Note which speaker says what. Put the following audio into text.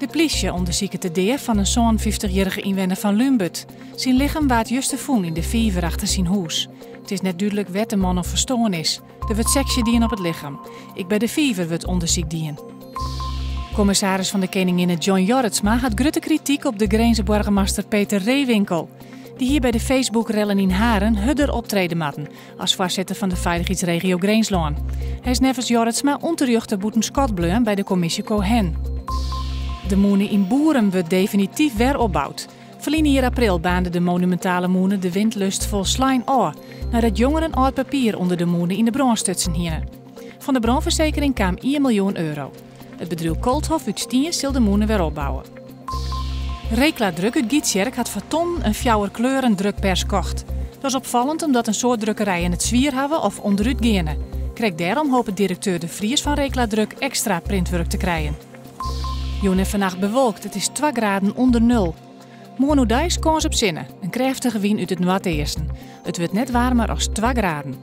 Speaker 1: De plysje ûndersiket de dea fan in 57-jierrige ynwenner fan Lúnbert. Syn lichem waard juster fûn yn de fiver achter syn hûs. It is net dúdlik wêr't de man oan ferstoarn is. Der wurdt seksje dien op it lichem. Ek by de fiver wurdt ûndersyk dien. Kommissaris fan de Keninginne John Jorritsma hat grutte krityk op de Grinzer boargemaster Peter Rehwinkel. Dy hie by de Facebook-rellen yn Haren hurder optrede moatten as foarsitter fan de Feilichheidsregio Grinslân. Hy is neffens Jorritsma ûnterjochte bûten skot bleaun by de kommisje Cohen. De mûne yn Boerum wurdt definityf wer opboud. Ferline jier april baarnde de monumintale mûne De Windlust folslein ôf, neidat jongeren âld papier ûnder de mûne yn de brân stutsen hiene. Fan de brânfersekering kaam ien miljoen euro. It bedriuw Kolthof út Stiens sil de mûne wer opbouwe. Rekla Druk út Gytsjerk hat foar tonnen in fjouwerkleuren drukpers kocht. Dat is opfallend omdat in soad drukkerijen it swier hawwe of ûnderút geane. Krekt dêrom hopet direkteur De Vries fan Rekla Druk ekstra printwurk te krijen. Jûn en fannacht bewolkt, it is twa graden ûnder nul. Moarn oerdeis kâns op sinne, in krêftige wyn út it noardeasten. It wurdt net waarmer as twa graden.